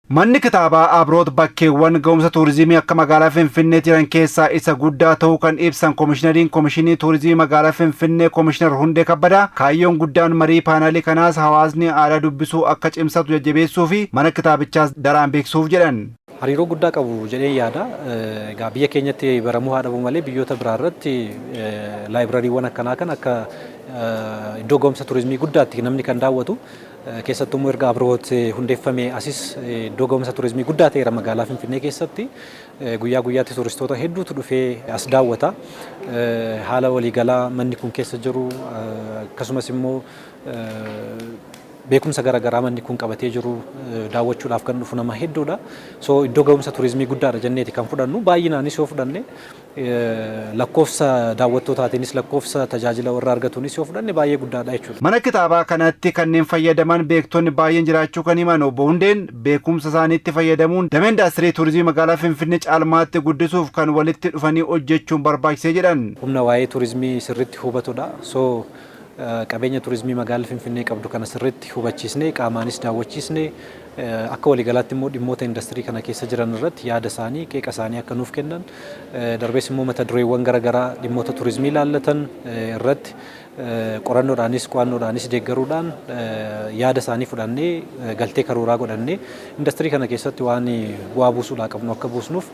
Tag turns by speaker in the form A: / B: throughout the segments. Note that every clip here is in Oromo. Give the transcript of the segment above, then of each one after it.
A: Manni kitaabaa Abroot bakkeewwan ga'umsa tuurizimii akka magaalaa Finfinnee jiran keessaa isa guddaa ta'uu kan ibsan Komishinariin Komishinii Tuurizimii magaalaa Finfinnee Komishinar Hundee Kabbadaa, kaayyoon guddaan marii paanaalii kanaas hawaasni aadaa dubbisuu akka cimsatu jajjabeessuu fi mana kitaabichaas daraan beeksisuuf jedhan.
B: Hariiroo guddaa qabu jedheen yaada. Egaa biyya keenyatti baramuu haa dhabu malee, biyyoota biraa irratti laayibrariiwwan akkanaa kan akka iddoo ga'umsa turizimii guddaatti namni kan daawwatu. Keessattuu immoo erga Abroot hundeeffame asis iddoo ga'umsa turizimii guddaa ta'eera. Magaalaa Finfinnee keessatti guyyaa guyyaatti turistoota hedduutu dhufee as daawwata. Haala waliigalaa manni kun keessa jiru, akkasumas immoo beekumsa garaagaraa manni kun qabatee jiru daawwachuudhaaf kan dhufu nama hedduudha. So iddoo ga'umsa turizimii guddaadha jenneeti kan fudhannu. Baay'inaanis yoo fudhanne, lakkoofsa daawwattootaatiinis, lakkoofsa tajaajila warra argatuunis yoo fudhanne, baay'ee guddaadha jechuudha.
A: Mana kitaabaa kanatti kanneen fayyadaman beektonni baay'een jiraachuu kan himan obbo Hundeen, beekumsa isaaniitti fayyadamuun damee indaastirii turizimii magaalaa Finfinnee caalmaatti guddisuuf kan walitti dhufanii hojjechuun barbaachisee jedhan.
B: Humna waa'ee turizimii sirriitti hubatudha. So qabeenya turizimii magaalli Finfinnee qabdu kana sirriitti hubachiisnee, qaamaanis daawwachiisnee, akka waliigalaatti immoo dhimmoota indastirii kana keessa jiran irratti yaada isaanii, qeeqa isaanii akka nuuf kennan, darbees immoo mata dureewwan garaagaraa dhimmoota turizimii ilaallatan irratti qorannoodhaanis qo'annoodhaanis deeggaruudhaan, yaada isaanii fudhannee, galtee karooraa godhannee, indastirii kana keessatti waan bu'aa buusuudhaa qabnu akka buusnuuf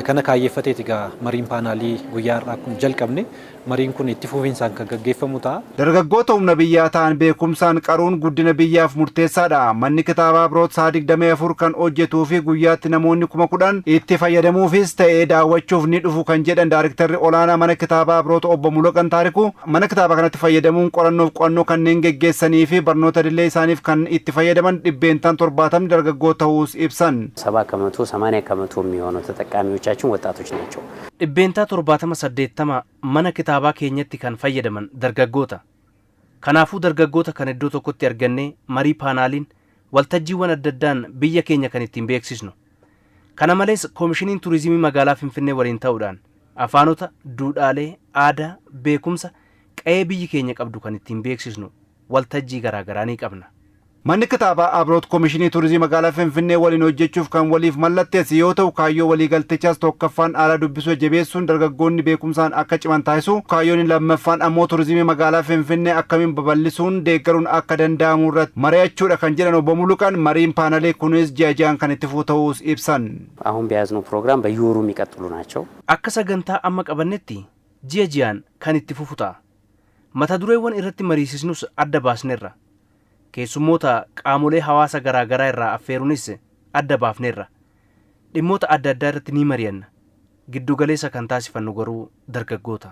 B: kana kaayyeeffateeti egaa mariin paanaalii guyyaa har'aa kun jalqabne. Mariin kun itti fufiinsaan kan gaggeeffamu ta'a.
A: Dargaggoota humna biyyaa ta'an beekumsaan qaruun guddina biyyaaf murteessaadha. Manni kitaabaa Abroot sa'a 24 kan hojjetuu fi guyyaatti namoonni 10,000 itti fayyadamuufis ta'ee daawwachuuf ni dhufu kan jedhan Daarektarri olaanaa mana kitaabaa Abroot obbo Mulaqan Taarikuu, mana kitaabaa kanatti fayyadamuun qorannoof qo'annoo kanneen geggeessanii fi barnoota idilee isaaniif kan itti fayyadaman 70% dargaggoo ta'uus ibsan.
C: 70 ከመቶ 80% የሚሆነው ተጠቃሚዎቻችን ወጣቶች ናቸው።
D: 70%, 80 mana kitaabaa keenyatti kan fayyadaman dargaggoota. Kanaafuu dargaggoota kan iddoo tokkotti argannee marii paanaaliin, waltajjiiwwan adda addaan biyya keenya kan ittiin beeksisnu. Kana malees Koomishiniin Turizimii magaalaa Finfinnee waliin ta'uudhaan afaanota, duudhaalee, aadaa, beekumsa qa'ee biyyi keenya qabdu kan ittiin beeksisnu waltajjii garaagaraa ni qabna.
A: Manni kitaabaa Abroot Komishinii Turizimii magaalaa Finfinnee waliin hojjechuuf kan waliif mallatteesse yoo ta'u, kaayyoo waliigaltichaas tokkoffaan aadaa dubbisuu jabeessuun dargaggoonni beekumsaan akka ciman taasisu, kaayyoon lammaffaan ammoo turizimii magaalaa Finfinnee akkamiin babal'isuun deeggaruun akka danda'amu irratti mari'achuudha kan jedhan obbo Muluqan, mariin paanalee kunis ji'a ji'aan kan itti fufu ta'uus ibsan.
C: አሁን በያዝነው ፕሮግራም በየወሩ የሚቀጥሉ ናቸው።
D: Akka sagantaa amma qabannetti ji'a ji'aan kan itti fufu ta'a. Mata dureewwan irratti mariisisnus adda baasneerra. Keessummoota qaamolee hawaasa garaa garaa irraa affeeruunis adda baafneerra. Dhimmoota adda addaa irratti ni mari'anna. Giddugaleessa kan taasifannu garuu dargaggoota.